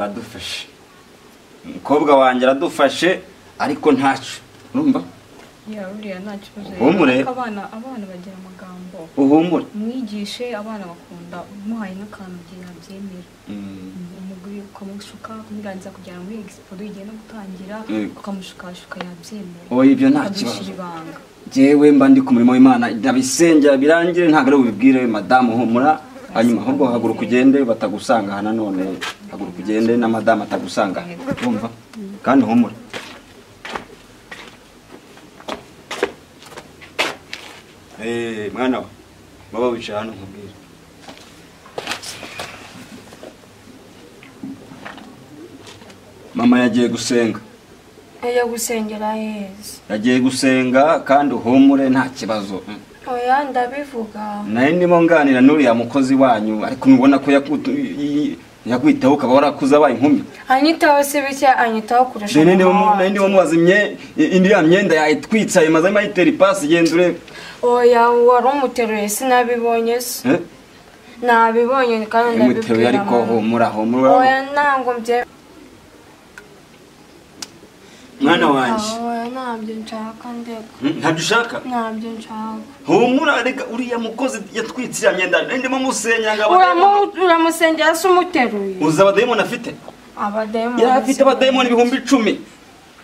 Aradufashe. Umukobwa wanjye aradufashe ariko ntacu. Urumva? Ya uriya nta kibazo. Uhumure. Abana bagira amagambo. Uhumure. Mwigishe abana bakunda umuhaye n'akantu byabyemera. Umugwi ukamushuka kumuganza kujyana muri expo igiye no gutangira ukamushukashuka yabyemera. Oya ibyo nta kibazo. Jewe mba ndi ku murimo w'Imana ndabisengera birangire ntago ari ubibwire madamu humura hanyuma ahubwo haguruka ugende batagusanga hana none haguruka ugende na madamu atagusanga urumva kandi humura. Mwana we baba wicaye hano nkubwire. Mama yagiye gusenga. Ajya gusengera Yesu. Yagiye gusenga kandi uhumure nta kibazo. Oya ndabivuga. Naye ndimo nganira n'uriya mukozi wanyu ariko nubona ko yakwitaho ukaba warakuze abaye inkumi. Anyitaho se bike anyitaho kurusha. Nene ndimo mubaza indi myenda yayitwitsa imaze amayitera ipasi genda urebe. Oya wari umuteruye sinabibonye se. Nabibonye kandi ndabibwira. Umuteruye ariko humura humura. Oya ntango mbye. Mwana wanje. Oya ntabyo nshaka ndeka. Ntabyo ushaka? Ntabyo nshaka. Humura reka uriya mukozi yatwitse ya myenda ndimo musenya ngo uramusengera se umuteruye. Uzi abadayimoni afite? Abadayimoni. Yari afite abadayimoni 10,000.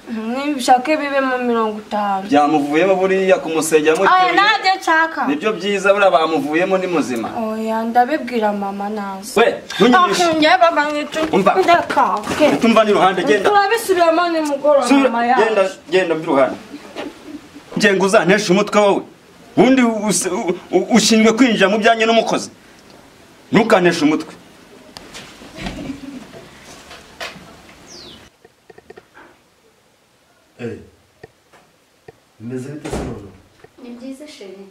Nibishake bibe mu 50. Byamuvuyemo buriya kumusengera muteruye. Oya ntabyo nshaka. Nibyo byiza buriya bamuvuyemo ni muzima. Oya ndabibwira mama naze. We ntunyinishe. Ndeka. Tumva ni ruhande genda. Turabisubiramo ni mugoroba mama yaje. Genda genda mbi ruhande. Nje nguzantesha umutwe wowe. Ubundi ushinzwe kwinjira mu byanye n'umukozi. Ntukanteshe umutwe. Bimeze bite se none? Ni byiza chérie.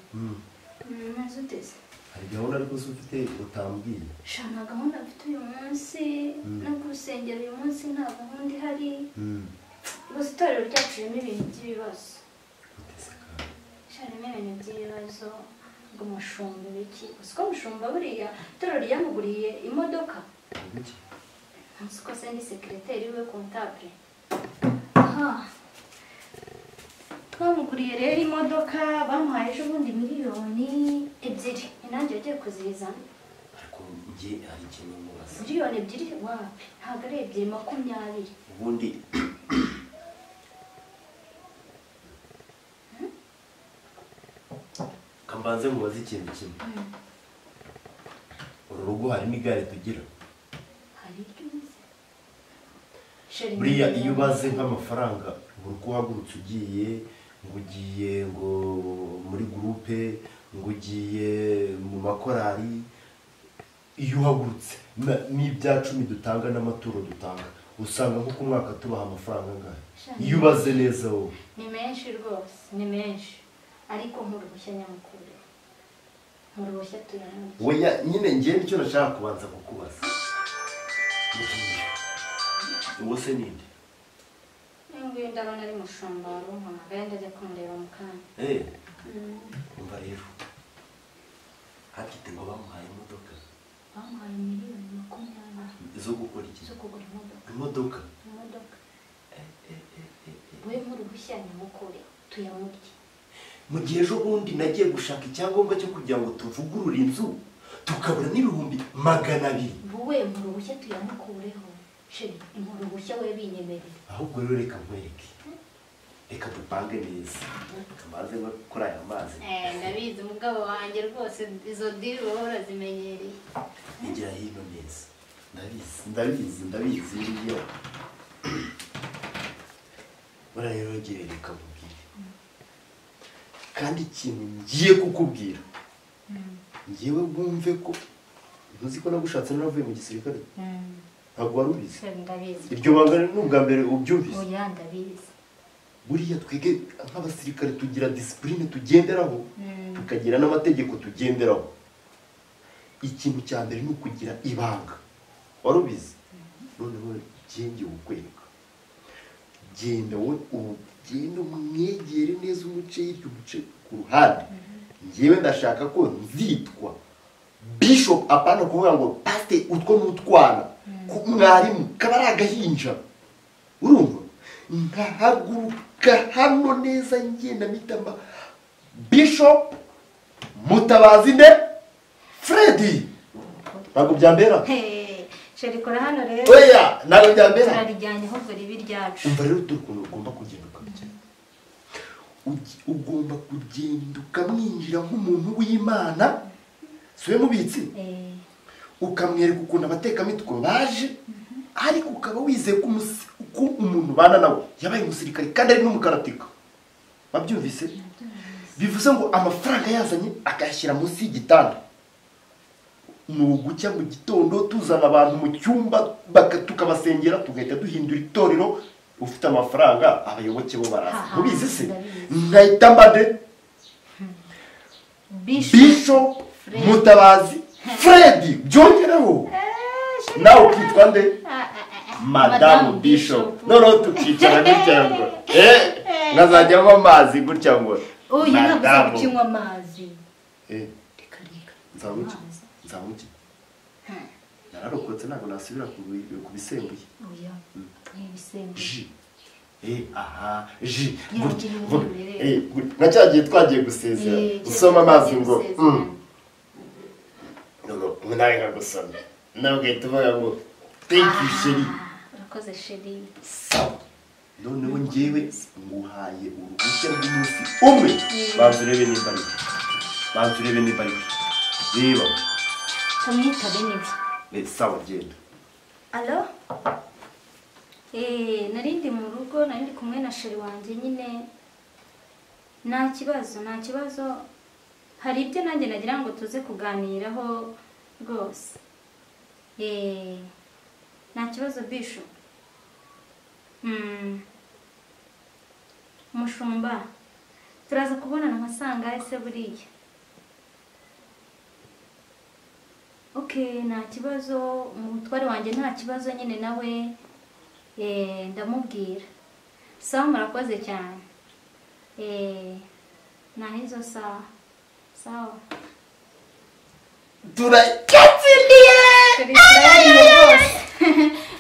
Meze ute se? Hari gahunda ariko se ufite utambwiye? Sha nta gahunda mfite uyu munsi no ku rusengero uyu munsi nta gahunda ihari. Gusa itorero ryacu ririmo ibintu by'ibibazo. Sha ririmo ibintu by'ibibazo ngo umushumba biki? Uzi ko umushumba buriya itorero ryamuguriye imodoka? Nzi ko se ni sekireteri we comptable. Aha. Twamuguriye rero imodoka bamuhaye ejo bundi 2 miliyoni nanjye ugiye kuzizana. Ariko njye hari ikintu mubaza. 2 miliyoni wapi? Ntabwo ari 2 20. Ubundi kambanze mubaze ikintu kimwe. Uru rugo harimo igare tugira. Hari iryo uzi? Buriya iyo ubaze nk'amafaranga buri uko uhagurutse ugiye ngo ugiye ngo muri groupe ngo ugiye mu makorari iyo uhagurutse n'ibya 10 dutanga n'amaturo dutanga usanga nko ku mwaka tubaha amafaranga angahe iyo ubaze neza wowe ni menshi rwose ni menshi ariko nkuruhushya nyamukuru nkuruhushya tuyamuye. Oya nyine ngiye nicyo nashaka kubanza kukubaza. Uwo se ninde? Nguyu ndabona ari mushumba wari umpamagaye ndajya kumureba mu kanya. Umva rero hakite ngo bamuhaye imodoka. Bamuhaye 20 miliyoni. Zo gukora iki? Zo kugura imodoka. Imodoka? Imodoka. We nkuruhushya nyamukure tuyamurye. Mu gihe ejo bundi nagiye gushaka icyangombwa cyo kugira ngo tuvugurure inzu tukabura n'200,000. Wowe nkuruhushya tuyamukureho. Chérie nkuruhushya we binyemerera. Ahubwo rero reka nkwereke. Reka dupange neza. Kamaze kuri aya mazi. Ndabizi umugabo wanjye rwose izo diri wowe urazimenyereye. Igira hino neza. Ndabizi ndabizi ndabizi iyo. Buriya rero gira reka nkubwire. Kandi ikintu ngiye kukubwira. Ngiyewe bwumve ko ntuzi ko nagushatse naravuye mu gisirikare. Ntabwo wari ubizi. Ndabizi. Iryo banga ni ubwa mbere ubyumvise. Oya ndabizi. Buriya twige nk'abasirikare tugira discipline tugenderaho tukagira n'amategeko tugenderaho. Ikintu cya mbere ni ukugira ibanga. Wari ubizi? Noneho ngiye kukwereka. Genda wowe ugende umwegere neza umuce hirya umuce ku ruhande. Njyewe ndashaka ko nzitwa Bishop apana kuvuga ngo pastor utwo n'utwana. Ku mwarimu kaba ari agahinja. Urumva? Nkahaguruka hano neza ngenda mitamba Bishop Mutabazi nde Freddy. Ntabwo byambera? Sheri kora hano rero. Oya, ntabwo byambera. Turarijyanye ahubwo ribi ryacu. Umva rero dore ukuntu ugomba kugenda ukabigena. Ugomba kugenda ukamwinjira nk'umuntu w'Imana. Siwe mubitsi? Ukamwereka ukuntu abatekamitwe baje, ariko ukaba wizeye ko umuntu bana nawe yabaye umusirikare kandi ari n'umukaratika. Wabyumvise? Bivuze ngo amafaranga yazanye akayashyira munsi y'igitanda. Ni ugucya mu gitondo tuzana abantu mu cyumba tukabasengera tugahita duhindura itorero. Ufite amafaranga abayoboke bo baraza. Mubizi se? Nkahita mbade Bishop Mutabazi Freddy byongereho. Nawe ukitwa nde? Madamu Bishop. Noneho tukicara gutya ngo nkazajyamo amazi gutya ngo oya ntabwo ukinywa amazi. Reka reka. Nzamuki. Nararokotse ntabwo nasubira ku bisembuye. Oya, ibisembuye. Ji. Aha, ji. Gutya. Nka cya gihe twagiye gusezera. Usoma amazi ngo. No, nawe nkagusoma. Nawe ugahita uvuga ngo thank you chérie. Urakoze chérie. Sawa. Noneho njyewe nguhaye uruhushya rw'umunsi umwe. Banza urebe nimba ari. Banza urebe nimba ari. Reba. Tumwitabe niwe. Sawa genda. Allo? Narindi mu rugo, narindi kumwe na chérie wanjye nyine. Nta kibazo, nta kibazo. Hari ibyo nanjye nagira ngo tuze kuganiraho rwose. Nta kibazo Bishop. Mushumba, turaza kubonana nka sangahe se buriya? Okay, nta kibazo, umutware wanjye nta kibazo nyine nawe ndamubwira. Sawa murakoze cyane. Nahizo sawa. Sawa. Turacyatsindiye.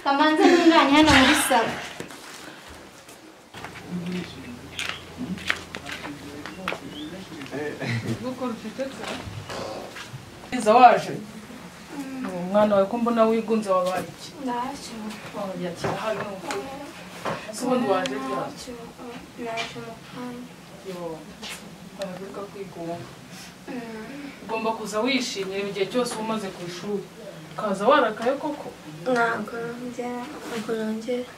Kamanze ntunganye hano muri salo. Iza waje. Umwana wawe ko mbona wigunze wabaye iki? Ntacyo. Yakira hano. Ese ubundi waje ryari? Naje mu kanya. Yo, baravuga kwigunga. Ugomba kuza wishimye igihe cyose umaze ku ishuri. Ukaza warakaye koko? Ntabwo nongera, ntabwo nongera.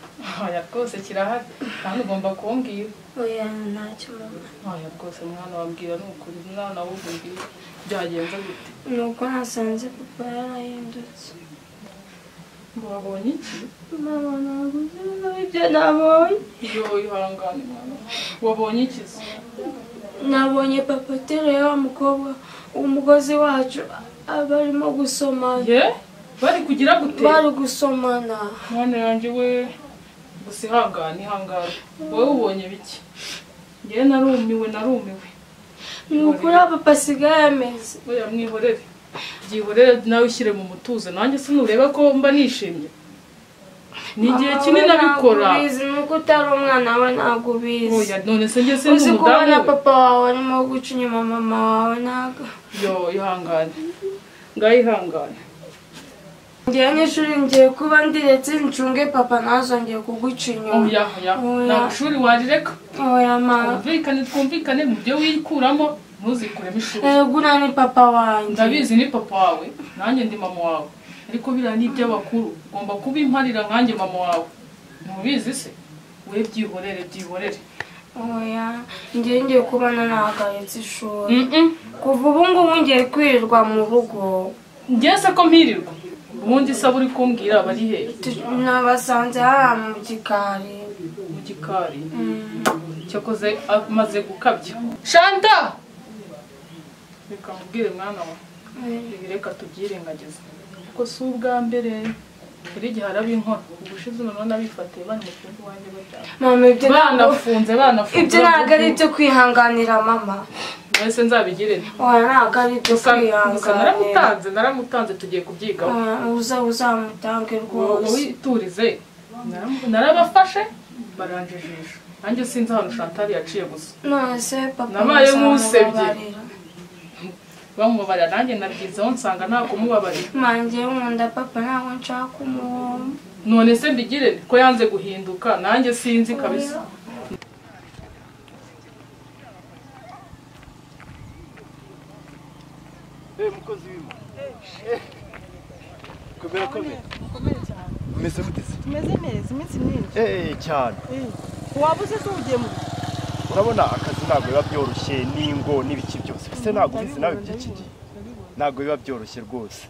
Oya rwose kirahari. Kandi ugomba kumbwira. Oya ntacyo mama. Oya rwose mwana wambwira ni ukuri, mwana w'ubumbwira. Byagenze gute? Nuko nasanze papa yarahindutse. Ngo wabonye iki? Mama ntabwo uzi ibyo nabonye. Yo ihangane mwana. Wabonye iki se? Nabonye papa ateruye wa mukobwa, umugozi wacu barimo gusomana. Ye? Bari kugira gute? Bari gusomana. Mwana yanjye we, gusa ihangane ihangane. Wowe ubonye biki? Njyewe narumiwe narumiwe. Ni ukuri papa asigaye ameze. Oya mwihorere. Byihorere nawe ushyire mu mutuzo. Nanjye sinureba ko mba nishimye. Ni igihe kinini abikora. Ubizi nuko utari umwana we ntabwo ubizi. Oya none se njye se Uzi n'umudamu kubona we. papa wawe arimo guca inyuma mama wawe ntabwo. Yo ihangane. Ngaho ihangane. Ngiye n'ishuri ngiye kuba ndiretse ncunge papa ntazongere kuguca inyuma. Oya oya. Nta shuri warireka. Oya mama. Twumvikane twumvikane mu byo wikuramo ntuzikuremo ishuri. Gura ni papa wanjye. Ndabizi ni papa wawe, nanjye ndi mama wawe. Ariko biriya ni iby'abakuru, ugomba kubimparira nkanjye mama wawe. Ntubizi se? We byihorere byihorere. Oya, ngiye ngiye kubona nahagaritse ishuri. Kuva ubu ngubu ngiye kwirirwa mu rugo. Ngiye se ko mpirirwa? Ubundi se uri kumbwira bari he? Nabasanze hariya mu gikari. Mu gikari? Cyakoze amaze gukabya. Shanta! Reka mubwire mwana wawe. Reka tubyirengagize. Kuko si ubwa mbere buri gihe arabinkora. Ubushize noneho nabifatiye bari mu cyumba iwanjye baryamye. Mama ibyo banafunze banafunze. Ibyo ntabwo ari ibyo kwihanganira mama. Ese nzabigire. Oya ntabwo ari ibyo kwihangana. Naramutanze tugiye kubyigaho. Uzamutange rwose. Witurize. Narabafashe baranjijisha. Nanjye sinzi ahantu Chantal yaciye gusa. None se papa nabaye nk'usebye. Bamubabarira nanjye nabyizeho nsanga nta kumubabarira. Manjye nkunda papa ntabwo nshaka kumuhomba. None se mbigire ko yanze guhinduka nanjye sinzi kabisa. Mukozi w'Imana. Komera komera. Komera cyane. Umeze gute se? Tumeze neza iminsi myinshi. Cyane. Wabuze se ugiye mu Urabona akazi ntabwo biba byoroshye n'ingo n'ibiki byose. Ese ntabwo ubizi nawe by'iki gihe. Ntabwo biba byoroshye rwose.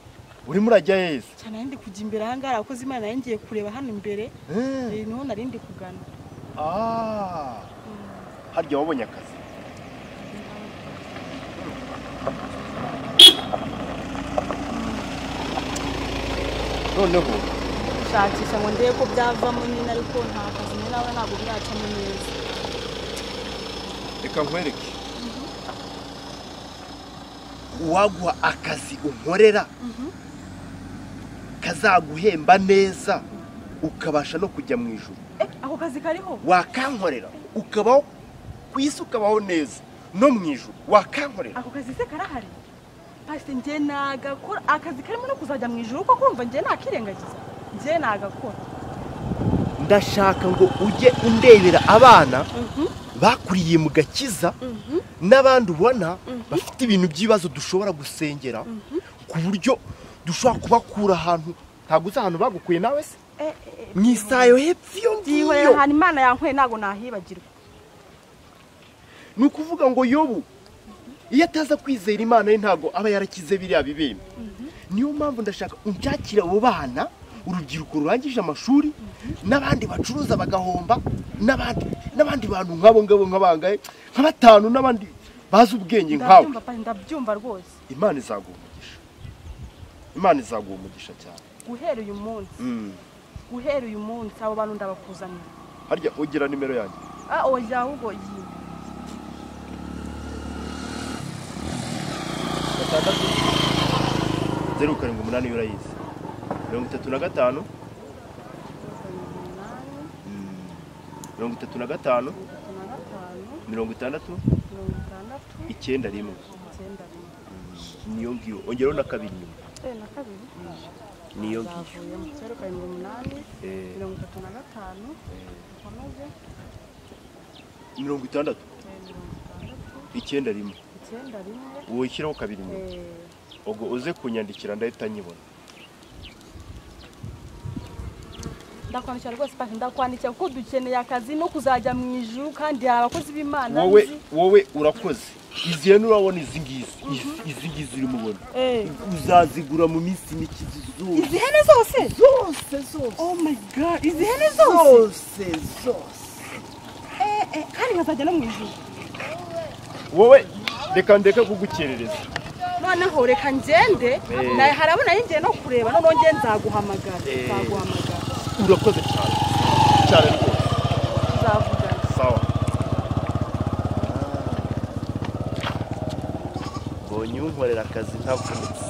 Urimo urajya yeze. Cyane ndi kujya imbere aha ngaha abakozi Imana yangiye kureba hano imbere. Niho nari ndi kugana. Harya wabonye akazi? Noneho shakisha ngo ndebe ko byavamo nyine ariko nta kazi nyine nawe ntabwo biracamo neza. Reka nkwereke. Uwaguha akazi unkorera kazaguhemba neza ukabasha no kujya mu ijuru. Ako kazi kariho? Wakankorera ukabaho ku isi ukabaho neza no mu ijuru wakankorera. Ako kazi se karahari? Pastor ngiye nagakora akazi karimo no kuzajya mu ijuru kuko kumva ngiye nakirengagiza. Ngiye nagakora. Ndashaka ngo ujye undebera abana bakuriye mu gakiza n'abandi ubona bafite ibintu by'ibibazo dushobora gusengera ku buryo dushobora kubakura ahantu ntabwo uzi ahantu bagukuye nawe se mu isayo hepfo iyo ngiyo ahantu Imana yankuye ntabwo nahibagirwa. Ni ukuvuga ngo Yobu iyo ataza kwizera Imana ye ntabwo aba yarakize biriya bibembe. Niyo mpamvu ndashaka unshakira abo bana urubyiruko rurangije amashuri n'abandi bacuruza bagahomba n'abandi bantu nk'abo ngabo nk'abangaye nka batanu n'abandi bazi ubwenge nkawe. Ndabyumva rwose. Imana izaguha umugisha. Imana izaguha umugisha cyane. Guhera uyu munsi. Guhera uyu munsi abo bantu ndabakuzanira. Harya ugira nimero yanjye? Oya ahubwo iyi. 6 0 7 8 urayizi. 35 35 60 91 niyo ngiyo ongeraho na kabiri nyuma. Na kabiri niyo ngiyo 0 7 8 35 ukomeze 60 91 wowe shyiraho kabiri nyuma. Ubwo uze kunyandikira ndahita nyibona. Ndakwandikira rwose pasi ndakwandikira kuko dukeneye akazi no kuzajya mu ijuru kandi hari abakozi b'Imana. Wowe urakoze. Izi hene urabona izi ngizi izi ngizi urimo ubona uzazigura mu minsi mike zose. Izi hene zose? Zose zose. Oh my God, izi hene zose? Zose zose. Kandi nkazajya no mu ijuru. Wowe reka ndeke kugukerereza. Noneho reka ngende naye harabona yingiye no kureba noneho ngiye nzaguhamagara. Nzaguhamagara. Urakoze cyane cyane rwose. Tuzavugana. Sawa. Mbonye unkorera akazi ntavunitse.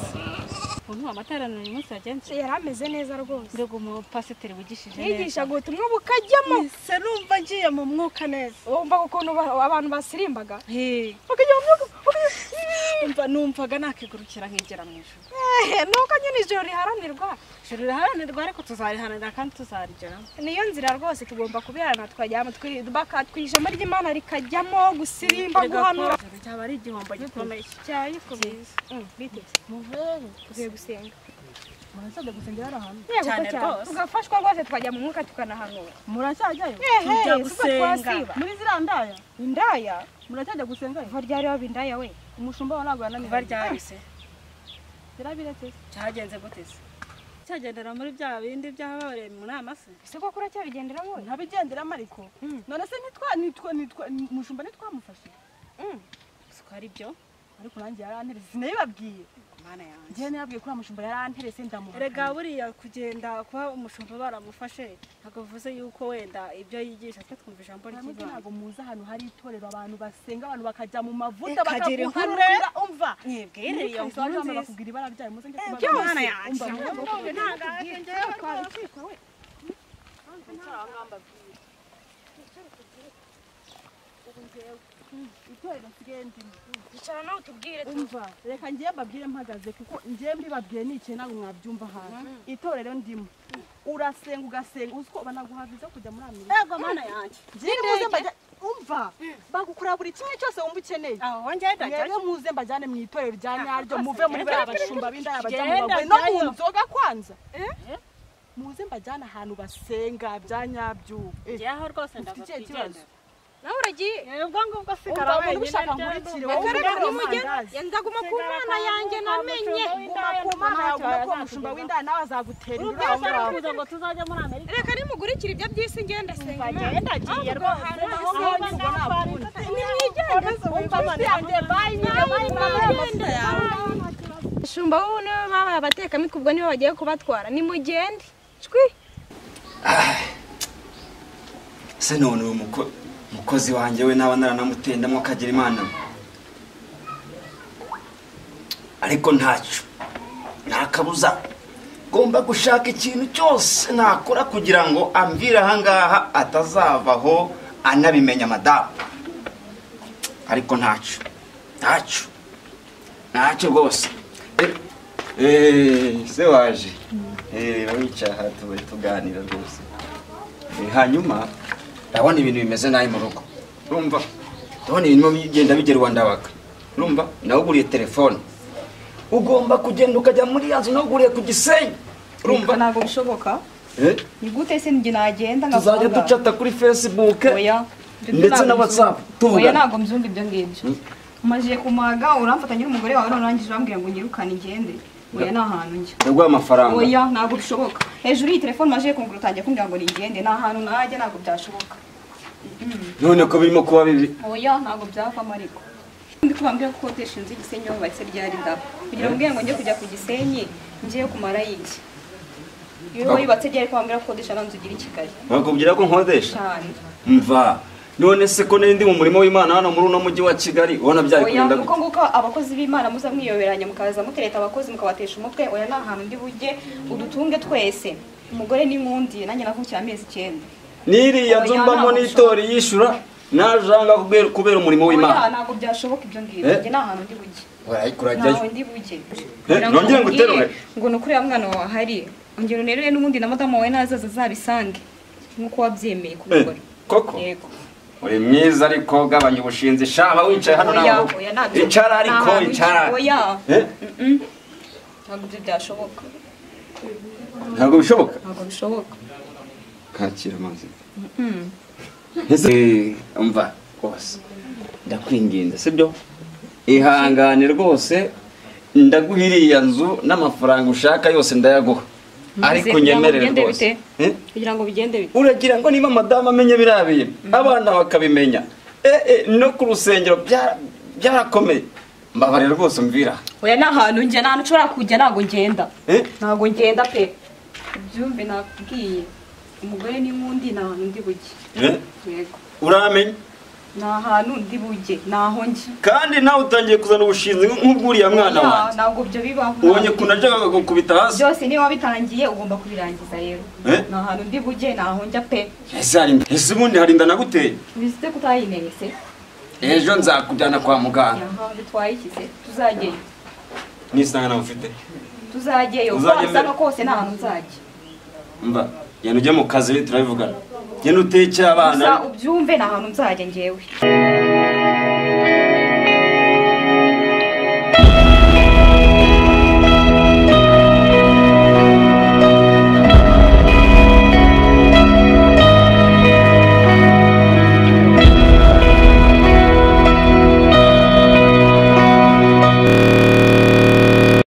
Ukuntu amateraniro uyu munsi yagenze yari ameze neza rwose. Mbega umupasiteri wigishije neza. Yigishaga ubutumwa bukajyamo. Se numva ngiye mu mwuka neza. Wumva ukuntu abantu basirimbaga. Bakajya mu mwuka. Numvaga nakigurukira nkigera mu ijuru. Nuko nyine ijoro riharanirwa. Ijoro riharanirwa ariko tuzariharanira kandi tuzarigeramo. Niyo nzira rwose tugomba kubiharanira tukajyamo bakatwijamo ry'Imana rikajyamo gusirimba guhanura. Cyaba ari igihombo gikomeye. Cyaba gikomeye. Biteze. Muvere. Tugiye gusenga. Muracyajya gusengera ahantu? Cyane rwose. Tugafashwa rwose tukajya mu mwuka tukanahanura. Muracyajyayo? Tujya gusenga. Muri ziriya ndaya? Indaya? Muracyajya gusenga? Kuva ryari waba indaya we? Umushumba wawe ntabwo yananiwe. Kuva ryari se? Yarabiretse se. Cyagenze gute se? Cyagendera muri bya bindi by'ababareye mu nama se? Ese koko uracyabigenderamo we? Ntabigenderamo ariko. None se nitwa umushumba nitwamufashe? Siko ari byo? Ariko nanjye yaranterese sinabibabwiye. Mana yanjye. Njye nababwiye kuri mushumba yaranterese ndamuha. Erega buriya kugenda kuba umushumba baramufashe ntabwo bivuze yuko wenda ibyo yigisha twe twumva ijambo ry'Imana. Ntabwo muzi ahantu hari itorero abantu basenga abantu bakajya mu mavuta bakaguhanurira umva. Mwibwire iyo nkuru nziza. Bakubwira ibara ryayo muze njye kubabwira. Mana yanjye. Itorero nsigaye ndimo. Icara nawe utubwire. Umva, reka ngiye mbabwire mpagaze kuko ngiye mbibabwiye nicaye ntabwo mwabyumva hanze. Itorero ndimo. Urasenga ugasenga uzi ko banaguha viza kujya muri Amerika. Ego mana yanjye. Ngiye umva, bagukora buri kimwe cyose wumva ukeneye. Aho ngenda njya. Muze mbajyane mu itorero rya nyaryo muve muri bariya bashumba b'indaya bajya mu bagore no mu nzoga kwanza. Muze mbajyane ahantu basenga bya nyabyo. Ngiye aho rwose ndabakigenza. Nawe uragiye ubwo ngubwo sigara wenyine ndaguma ku mana yanjye namenye guma ku mana yawe gume ku mushumba w'indaya nawe azagutera inda aho ngaho ngo tuzajya muri Amerika. Reka nimugurikire ibyo by'isi ngenda senga Imana. Ndagiye rwose Shumba wowe niwe babaye abatekamitwe ubwo nibo bagiye kubatwara nimugende cwi. Se none uyu mukozi wanjye we naba naranamutendamo akagira Imana. Ariko ntacyo ntakabuza ngomba gushaka ikintu cyose nakora kugira ngo amvire ahangaha atazavaho anabimenya madamu. Ariko ntacyo ntacyo ntacyo rwose. Se waje wicaye aha tuganira rwose. Hanyuma ndabona ibintu bimeze nabi mu rugo. Urumva? Ndabona ibintu bigenda bigera iwandabaga. Urumva? Nawuguriye telefone. Ugomba kugenda ukajya muri ya nzu nawuguriye ku Gisenyi. Urumva? Ntabwo bishoboka. Ni gute se njye nagenda ngavuga? Tuzajya ducata kuri Facebook. Oya. Ndetse na WhatsApp. Tuvugana. Oya ntabwo mbyumva ibyo ngibyo. Umaze kumaga uramfatanya n'umugore wawe none urangije urambwira ngo nyirukane ngende. Oya nta hantu njya. Ndaguha amafaranga. Oya ntabwo bishoboka. Hejuru y'iyi telefone maje kungura utangiye kumbwira ngo nigende nta hantu najya ntabwo byashoboka. None ko birimo kuba bibi. Oya ntabwo byavamo ariko. Ndi kubambwira ko kodesha inzu y'Igisenyi yubatse ryari ndaba. Kugira ngo ngo njye kujya ku Gisenyi ngiye kumara iki. Iyo yubatse ryari kubambwira ko kodesha nanzu ugira i Kigali. Bakubwira ko nkodesha? Cyane. Mva. None se ko nindi mu murimo w'Imana hano muri uno mujyi wa Kigali ubona byari kugenda gute? Oya nguko abakozi b'Imana muza mwiyoberanya mukaza mutereta abakozi mukabatesha umutwe. Oya nta hantu ndi bujye udutunge twese. Umugore ni nkundi nanjye navukiye amezi 9. Niriya nzu mbamo n'itori yishura najanga kubera umurimo w'Imana. Oya ntabwo byashoboka ibyo ngibyo. Njye nta hantu ndi bujye. Oya kurajyayo. Ntaho ndi bujye. Nongere nguterure. Ngo nukuri ya mwana wawe ahari. Ongera unerure n'ubundi na madamu wawe nazaza azabisange nkuko wabyemeye kubikora. Koko? Yego. Uri mwiza ariko gabanya ubushinzi shaba wicaye hano nawe. Icara ariko icara. Oya. Ntabwo ibyo byashoboka. Ntabwo bishoboka? Ntabwo bishoboka. Kakira amazi. Ese umva rwose ndakwinginze sibyo? Ihangane rwose ndaguha iriya nzu n'amafaranga ushaka yose ndayaguha. Ariko nyemerere rwose. Kugira ngo bigende bite? Uragira ngo niba madamu amenye birabiye abana bakabimenya no ku rusengero byarakomeye. Mbabarira rwose mvira. Oya nta hantu njya nta hantu nshobora kujya ntabwo ngenda. Ntabwo ngenda pe. Ubyumve nakubwiye. Umugore ni nkundi nta hantu ndi bujye. Yego. Uramenye? Nta hantu ndi bujye naho njye. Kandi nawe utangiye kuzana ubushinzi nk'ubwuriya mwana wanjye. Ntabwo ibyo bibaho. Ubonye kunajyaga gukubita hasi. Byose niba wabitangiye ugomba kubirangiza rero. Nta hantu ndi bujye naho njya pe. Ese ubundi hari inda naguteye? Ubizite kutayineye se? Ejo nzakujyana kwa muganga. Aha bitwaye iki se? Tuzajyeyo. Nisanga nawe ufite? Tuzajyeyo. Uko kose nta hantu nzajya. Mba, genda ujye mu kazi turabivugana. Genda utekere abana. Gusa ubyumve nta hantu nzajya njyewe.